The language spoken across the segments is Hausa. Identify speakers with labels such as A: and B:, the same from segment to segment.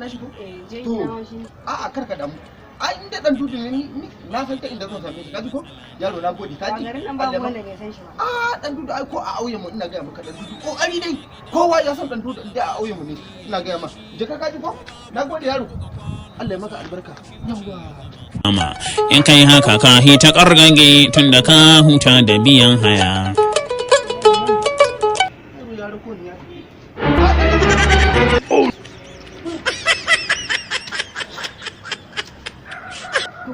A: nashi ko?
B: Eh, je
A: To.
B: gida ma shi.
A: A'a, kar ka damu. Ai inda dan Dudu ne, ni na san ta inda zan same shi. Kaji ko? Yaro, na gode,
B: A
A: kaji.
B: garin nan babu
A: Allah
B: wanda bai san shi ba.
A: A dan Dudu ai ko a auyen mu, ina gaya maka, dan Dudu kokari dai. Kowa ya san dan Dudu inda a auyen mu ne. Ina gaya ma. Je ka, kaji ko? Na gode, yaro. Allah ya maka albarka. Yawwa.
C: Ama in kai haka ka hita ƙargage tun da ka huta da biyan haya.
A: Yaro ya rako ni ya.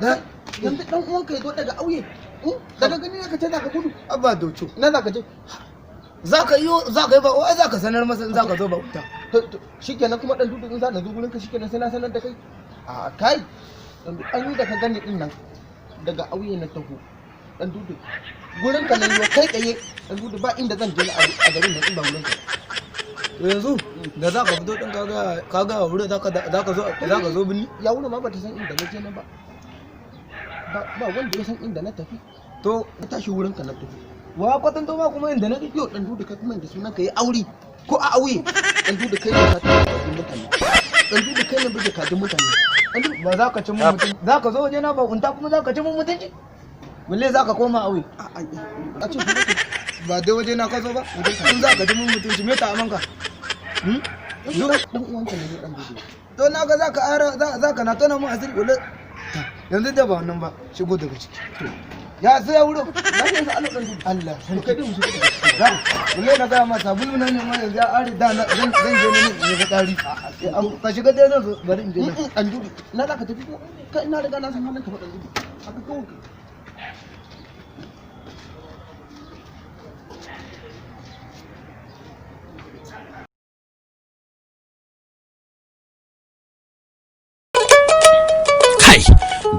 D: Da
A: Yanzu dan uwanka ya zo daga auye. Daga gani ka ce za ka gudu.
D: Abba docho.
A: Ina za ka je?
D: Za ka yi, za ka yi ba, ai za ka sanar masa in za ka zo ba wuta.
A: To, shikenan kuma dan Dudu, in za na zo gurin ka, shikenan sai na sanar da kai. A kai, dan Dudu, an yi da ka gani din nan daga auye na taho. Dan Dudu, gurin ka nan yo kai tsaye. Dan Dudu, ba inda zan je na a garin nan in ba gurin ka.
D: To yanzu da za ka fito din ka ga wurin za ka zo binni.
A: Ya wuri ma bata san inda na je na ba. Ba wanda ya san inda na tafi.
D: To
A: Na tashi wurin ka na tafi.
D: wa kwatanto ma kuma inda nake?
A: Yau dan Dudu, kai kuma inda sunan ka yi aure ko a auye. Dan Dudu, kai ne ka tafi kajin mutane. Dan Dudu, kai ne buge kajin mutane. Dan Dudu.
D: Ba za ka ci mun mutunci. Za ka zo waje na ba kunta kuma za ka ci mun mutunci. Walle za ka koma auye.
A: A a a ce kuma
D: Ba dai waje na ka zo ba. In za ka ci mun mutunci, me ta amanka? Hmm?
A: Zo dan uwanka ne dan Dudu.
D: To na ga za ka ara za ka na tona mun asiri walle. Yanzu da ba wannan ba, shigo daga ciki. Ya sai ya wuro.
A: Lafiyar sa Allah, dan Dudu.
D: Allah
A: To kai dai mu shiga daga ciki.
D: Za walle na ga ma sabulu na ne ma yanzu ya are da na zan je ne in yi fitsari. Ka shiga dai, zan zo, bari in je nan.
A: Dan Dudu, na za ka tafi ko? Kai, na riga na san halin ka fa, dan Dudu. Haka kawai.
C: Kai,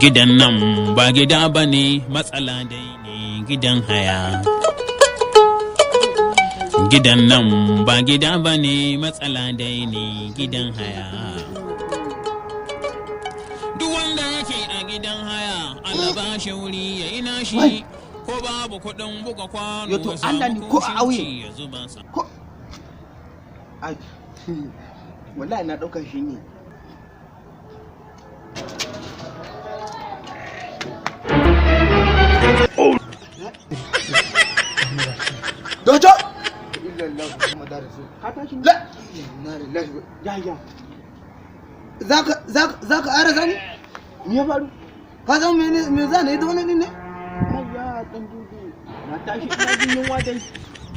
C: gidan nan ba gida ba ne, matsala dai ne gidan haya. Gidan nan ba gida ba ne, matsala dai ne gidan haya. Duk wanda yake a gidan haya, Allah ba shi wuri ya yi nashi. Ko babu kuɗin buga kwano,
A: Yo, to
C: ya samu
A: Allah ni ko a auye.
C: ci ya zuba sa.
A: Ko ai wallahi na ɗauka shi ne.
D: Dojo! Illallah Muhammadu Rasul.
A: Ka tashi ne?
D: La inna lillahi wa
A: Ya ya.
D: Zaka ara zani?
A: Me ya faru?
D: Ka san me me zan yi da wannan din ne?
A: Ayya, dan Dudu. Na tashi ina jin yunwa dai.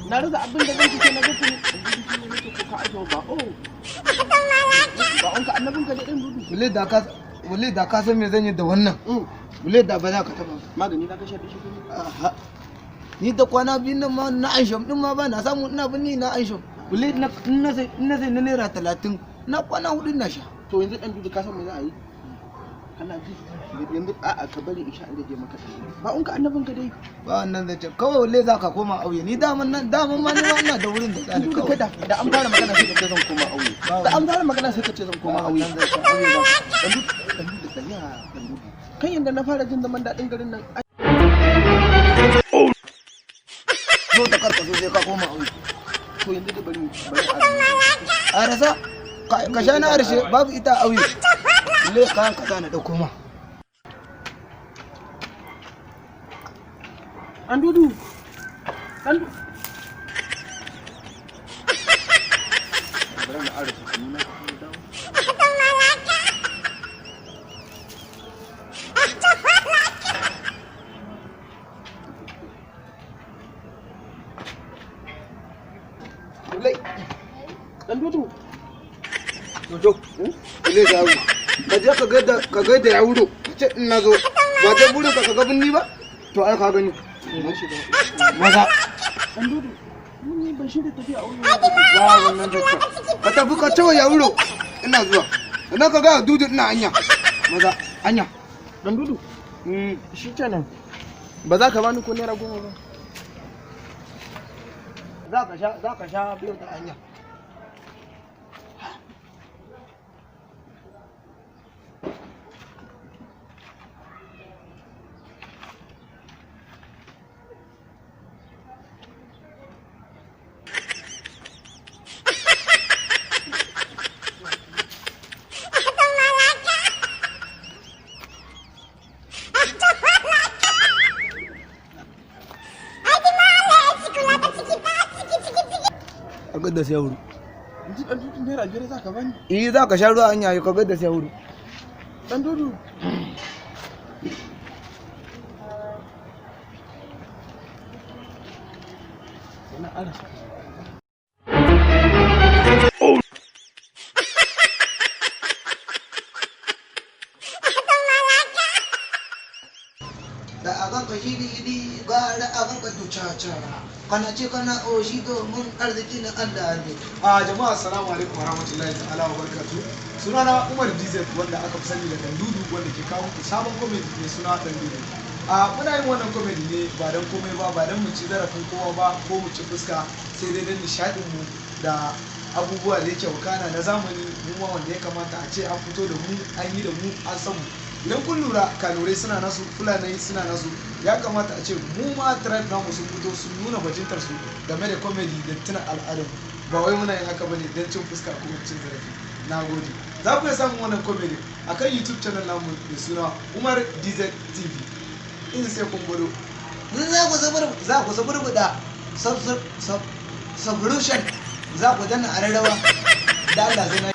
A: Na rasa abin da zan ci, sai na ga kunu. Dan Dudu, shi ne nake ko ka ajo ba. Oh. Ba on ka annabin ka dai, dan Dudu.
D: Wallahi da ka san me zan yi da wannan. Wallahi da ba za ka taba.
A: Magani za ka sha da shi ne?
D: Aha. Ni da kwana biyun nan ma na ansham din ma ba na samu ina binni na ansham. Wallahi na sai na naira 30 na kwana hudu na sha.
A: To yanzu dan Dudu, ka san me za a yi? Kana ji? Yanzu a'a, ka bari in sha in rage maka dan Dudu. Ba on ka annabin ka dai.
D: Ba wannan zai ce kawai wallahi za ka koma auye. Ni daman nan daman ma ni ma ina da wurin da
A: Dan
D: tsani
A: Dudu,
D: kawai.
A: kai da an fara magana sai ka ce zan koma auye. Da an fara magana sai ka ce zan koma auye.
D: Wannan zai ce auye ba.
A: Dan Dudu, dan Dudu, tsaya, dan Dudu. Kan yanda na fara jin zaman daɗin garin nan.
D: Zo ta karka zo sai ka koma auye.
A: To yanzu da bari bari a
D: A rasa ka sha na arshe babu ita a auye. Wallahi kayan ka za na dauko ma.
A: Dan Dudu. Dan Dudu. Bari na arasa kunu na dawo.
D: Wallahi
A: Dan Dudu.
D: Jojo, wallahi za mu. Ka je ka gaida ya wuro. Ka ce in na zo. Ba dai burin ka ga binni ba? To ai ka gani.
A: Na shiga.
D: Maza.
A: Dan Dudu. Mun yi ban shirya tafiya a wurin ba.
D: Ba wannan zancen. Ka tafi ka ce wa ya wuro. Ina zuwa. Sannan ka ga Dudu ina hanya. Maza, hanya.
A: Dan Dudu. Shi kenan. Ba za ka bani ko naira 10 ba?
D: Za ka sha biyu ta hanya. gaida sai wuri.
A: Yanzu dan dudu ₦5 za ka bani?
D: Eh, za ka sha ruwa hanya, ka gaida sai wuri.
A: Dan dudu. Sai na ƙara.
D: Da a ganka shiri iri gara a ganka tucaca, kana ce kana oshi domin arziki na Allah ne.
B: A jama'a, assalamu alaikum warahmatullahi ta'ala wa barakatuh. Sunana Umar DZ, wanda aka fi sani da Dandudu, wanda ke kawo muku sabon comedy mai suna Dandudu. A muna yin wannan comedy ne ba don komai ba, ba don mu ci zarafin kowa ba ko mu ci fuska, sai dai don nishadin mu da abubuwa da yake wakana na zamani, mu ma wanda ya kamata a ce an fito da mu, an yi da mu, an san mu. Idan kun lura, Kanurai suna nasu, Fulanai suna nasu. Ya kamata a ce mu ma tribe namu sun fito sun nuna bajintar su game da comedy da tuna al'adar. Ba wai muna yin haka bane don cin fuska ko cin zarafi. Na gode. Za ku iya samun wannan comedy akan YouTube channel namu mai suna Umar DZ TV. In sai kun gwado.
D: In za ku zubar, za ku zuburbuda subscription, za ku danna ararrawa da Allah zai na.